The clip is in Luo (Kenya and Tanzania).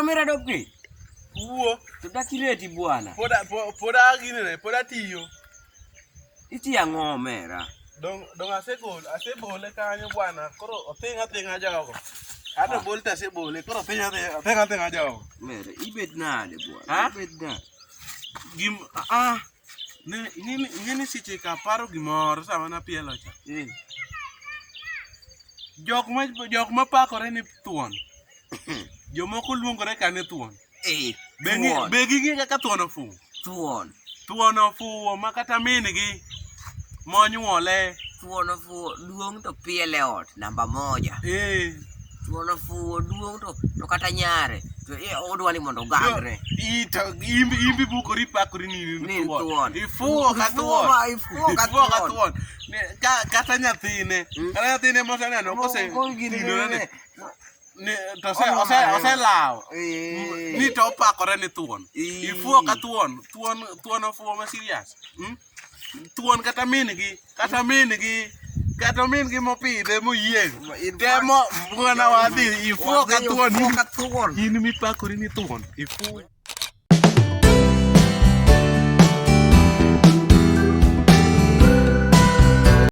Omera dopki. Wuo. To dakireti bwana. Poda poda ginene, poda tiyo. Itiyo ang'o omera? Dong dong asegol, asebole kanyo bwana. Koro othing' athing'a jogo. Ato bol to asebole, koro othing' athing'a othing' athing'a jogo. Omera, ibet nade bwana? Ha? Ibet nade? Gim ah ne ing'eni ing'eni seche ka aparo gimoro sama napielo cha. Eh. Jok ma jok ma pakore ni thuon. Jomoko luongore ka ni thuon. Eh, Be ng'e- thuon. be ging'e kaka thuon ofuwo? Thuon. Thuon ofuwo ma kata min-gi monyuole. Thuon ofuwo duong' to piel e ot namba moja. Eh. Thuon ofuwo duong' to to kata nyare to eh, odwa ni mondo ogangre. I to imbi imbi bukori pakori ni in Ni in thuon. thuon. Ifuwo ka Ifuwo thuon. ma- ifuwo ka Ifuwo ka thuon. thuon. Ne- ka- Kata nyathine. Kata nyathine moseneno kose Koro gini- tinore ni- ni to ose Ono ose mareo. oselawo. Eh. Ni to opakore ni thuon. Eh. Ifuwo ka thuon. Thuon thuon ofuwo ma serious. Thuon kata min gi, kata min gi, kata min gi mopidhe moyieng'. In Temo bwana wadhi ifuwo ka Wadhi thuon. ifuwo ka thuon. In mipakori ni thuon. Ifuwo.